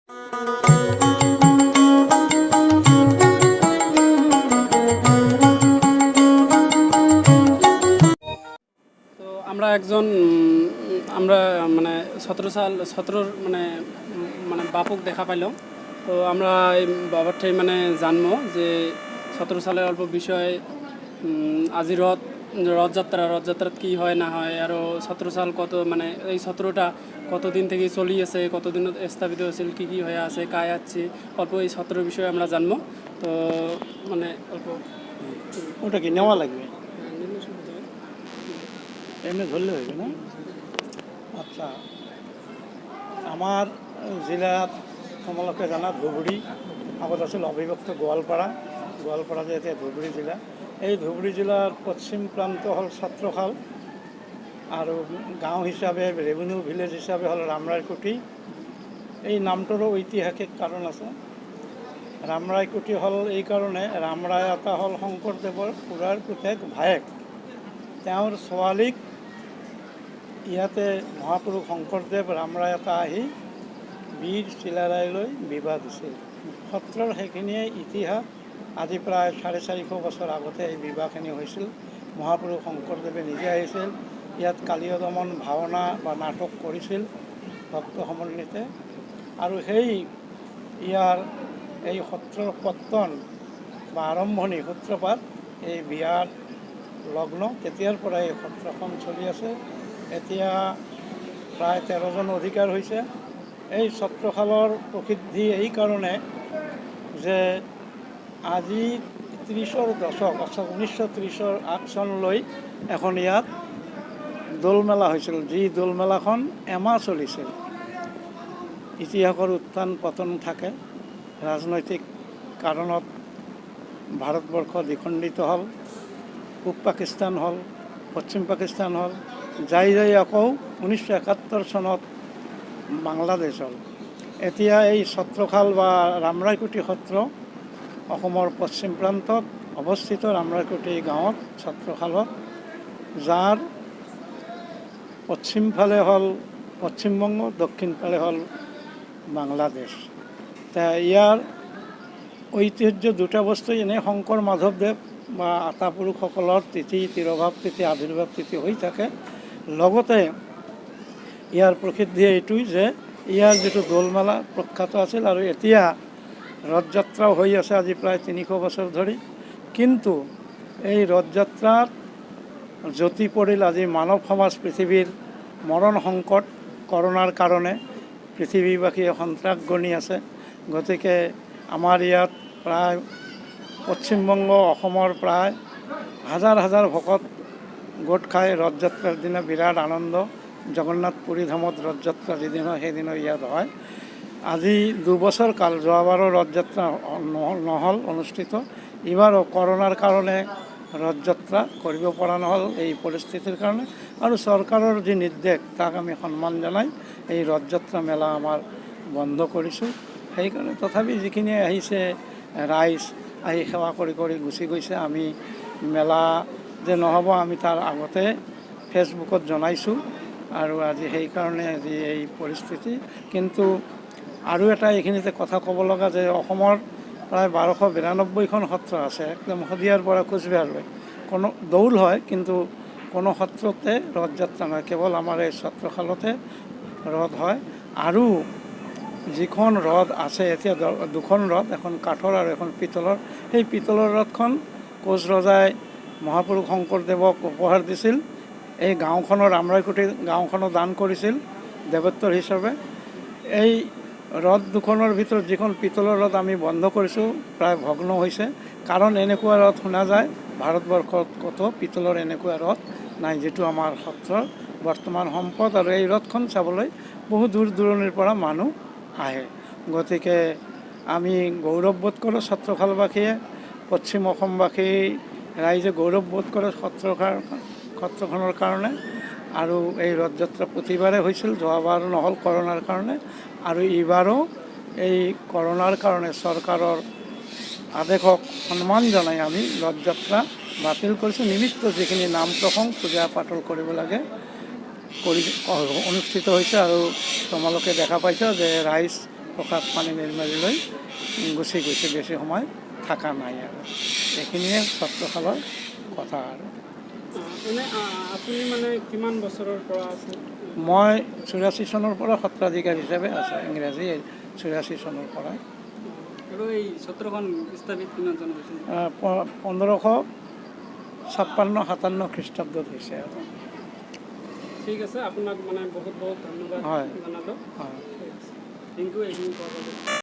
তো আমরা একজন আমরা মানে 17 সাল 17-র মানে মানে বাপক দেখা পাইলাম। তো আমরা এই বাবার ঠাই মানে জানবো যে 17 সালের অল্প বিষয়, আজি রথযাত্রা, রথযাত্রাত কি হয় না হয়, আৰু 17 সাল কত মানে এই 17টা কতদিন থেকে চলি আছে, কতদিন স্থাপিত হয়েছিল, কি কি হয়ে আছে, কায় আছে, অল্প এই 17-র বিষয়ে আমরা জানবো। তো মানে অল্প ওটা কি নেওয়া লাগবে? নিলে সুবিধা হয়। এমনি ধরলে হইবে না? আচ্ছা, আমাৰ জিলাত তোমালোকে জানা ধুবুৰী আগত আছিল অবিভক্ত গোৱালপাৰা, গোৱালপাৰা যে এতিয়া ধুবুৰী জিলা। এই ধুবুৰী জিলাৰ পশ্চিম প্ৰান্ত হ'ল ছত্ৰশাল আৰু গাঁও হিচাপে ৰেভিনিউ ভিলেজ হিচাপে হ'ল ৰামৰায়কুটি। এই নামটোৰো ঐতিহাসিক কাৰণ আছে। ৰামৰায়কুটি হ'ল এইকাৰণে, ৰামৰায় এটা হ'ল শংকৰদেৱৰ খুৰাৰ পুতেক ভায়েক, তেওঁৰ ছোৱালীক ইয়াতে মহাপুৰুষ শংকৰদেৱ ৰামৰায় এটা আহি বীৰ চিলাৰায়লৈ বিবাহ দিছিল। সত্ৰৰ সেইখিনিয়ে ইতিহাস। আজি প্ৰায় 450 বছৰ আগতে এই বিবাহখিনি হৈছিল। মহাপুৰুষ শংকৰদেৱে নিজে আহিছিল ইয়াত, কালীয় দমন ভাওনা বা নাটক কৰিছিল ভক্ত সমন্বিতে। আৰু সেই ইয়াৰ এই সত্ৰৰ পত্তন বা আৰম্ভণি, সূত্ৰপাত এই বিয়াৰ লগ্ন, তেতিয়াৰ পৰা এই সত্ৰখন চলি আছে। এতিয়া প্ৰায় 13জন অধিকাৰ হৈছে। এই সত্ৰশালৰ প্ৰসিদ্ধি এইকাৰণে যে আজি 30ৰ দশক, অৰ্থাৎ 1930ৰ 8 চনলৈ এখন ইয়াত দোলমেলা হৈছিল, যি দোলমেলাখন এমাহ চলিছিল। ইতিহাসৰ উত্থান পতন থাকে। ৰাজনৈতিক কাৰণত ভাৰতবৰ্ষ দ্বিখণ্ডিত হ'ল, পূব পাকিস্তান হ'ল, পশ্চিম পাকিস্তান হ'ল, যাই যাই আকৌ 1971 চনত বাংলাদেশ হ'ল। এতিয়া এই ছত্ৰশাল বা ৰামৰায়কুটি সত্ৰ অসমৰ পশ্চিম প্ৰান্তত অৱস্থিত ৰামৰায়কুটি গাঁৱত ছত্ৰশালত, যাৰ পশ্চিম ফালে হ'ল পশ্চিমবংগ, দক্ষিণ ফালে হ'ল বাংলাদেশ। তা ইয়াৰ ঐতিহ্য দুটা বস্তু, এনেই শংকৰ মাধৱদেৱ বা আতা পুৰুষসকলৰ তিথি, তিৰোভাৱ তিথি, আৱিৰ্ভাৱ তিথি হৈ থাকে। লগতে ইয়াৰ প্ৰসিদ্ধি এইটোৱেই যে ইয়াৰ যিটো দোলমেলা প্ৰখ্যাত আছিল আৰু এতিয়া ৰথযাত্ৰাও হৈ আছে আজি প্ৰায় 300 বছৰ ধৰি। কিন্তু এই ৰথযাত্ৰাত যতি পৰিল আজি মানৱ সমাজ পৃথিৱীৰ মৰণ সংকট। কৰোণাৰ কাৰণে পৃথিৱীবাসীয়ে সন্ত্ৰাস গণি আছে। গতিকে আমাৰ ইয়াত প্ৰায় পশ্চিমবংগ, অসমৰ প্ৰায় হাজাৰ হাজাৰ ভকত গোট খাই ৰথযাত্ৰাৰ দিনা বিৰাট আনন্দ। জগন্নাথ পুৰী ধামত ৰথযাত্ৰা যিদিনা হয়, সেইদিনা ইয়াত হয়। আজি 2 বছৰ কাল, যোৱাবাৰো ৰথযাত্ৰা নহ'ল অনুষ্ঠিত, এইবাৰো কৰোণাৰ কাৰণে ৰথযাত্ৰা কৰিব পৰা নহ'ল এই পৰিস্থিতিৰ কাৰণে। আৰু চৰকাৰৰ যি নিৰ্দেশ, তাক আমি সন্মান জনাই এই ৰথযাত্ৰা মেলা আমাৰ বন্ধ কৰিছোঁ। সেইকাৰণে তথাপি যিখিনি আহিছে ৰাইজ, আহি সেৱা কৰি কৰি গুচি গৈছে। আমি মেলা যে নহ'ব, আমি তাৰ আগতে ফেচবুকত জনাইছোঁ আৰু আজি সেইকাৰণে আজি এই পৰিস্থিতি। কিন্তু আৰু এটা এইখিনিতে কথা ক'ব লগা যে অসমৰ প্ৰায় 1292খন সত্ৰ আছে, একদম শদিয়াৰ পৰা কোচবিহাৰলৈ। কোনো দৌল হয়, কিন্তু কোনো সত্ৰতে ৰথযাত্ৰা নহয়, কেৱল আমাৰ এই ছত্ৰশালতে ৰথ হয়। আৰু যিখন ৰথ আছে এতিয়া, দুখন ৰথ, এখন কাঠৰ আৰু এখন পিতলৰ। সেই পিতলৰ ৰথখন কোচ ৰজাই মহাপুৰুষ শংকৰদেৱক উপহাৰ দিছিল। এই গাঁওখনৰ, ৰামৰায়কুটি গাঁওখনো দান কৰিছিল দেৱত্বৰ হিচাপে। এই ৰথ দুখনৰ ভিতৰত যিখন পিতলৰ ৰথ আমি বন্ধ কৰিছোঁ, প্ৰায় ভগ্ন হৈছে। কাৰণ এনেকুৱা ৰথ শুনা যায় ভাৰতবৰ্ষত ক'তো পিতলৰ এনেকুৱা ৰথ নাই, যিটো আমাৰ সত্ৰৰ বৰ্তমান সম্পদ। আৰু এই ৰথখন চাবলৈ বহু দূৰ দূৰণিৰ পৰা মানুহ আহে। গতিকে আমি গৌৰৱবোধ কৰোঁ, ছত্ৰশালবাসীয়ে, পশ্চিম অসমবাসী ৰাইজে গৌৰৱবোধ কৰে সত্ৰখনৰ কাৰণে। আৰু এই ৰথযাত্ৰা প্ৰতিবাৰে হৈছিল, যোৱাবাৰ নহ'ল কৰোণাৰ কাৰণে। আৰু এইবাৰো এই কৰোণাৰ কাৰণে চৰকাৰৰ আদেশক সন্মান জনাই আমি ৰথযাত্ৰা বাতিল কৰিছোঁ। নিমিত্ত যিখিনি নাম প্ৰসংগ, পূজা পাতল কৰিব লাগে, কৰি অনুষ্ঠিত হৈছে। আৰু তোমালোকে দেখা পাইছা যে ৰাইজ প্ৰসাদ পানী নিৰ্মালীলৈ গুচি গৈছে, বেছি সময় থকা নাই আৰু। এইখিনিয়ে সত্ৰশালৰ কথা আৰু। এনে আপুনি মানে কিমান বছৰৰ পৰা আছে? মই 84 চনৰ পৰা সত্ৰাধিকাৰ হিচাপে আছোঁ, ইংৰাজী 84 চনৰ পৰাই। আৰু এই সত্ৰখন স্থাপিত কিমান চনত হৈছিল? 1556-57 খ্ৰীষ্টাব্দত হৈছে আৰু। ঠিক আছে, আপোনাক মানে বহুত বহুত ধন্যবাদ হয়। জনালোঁ। হয়। ঠিক আছে। Thank U এইখিনি কোৱাৰ বাবে।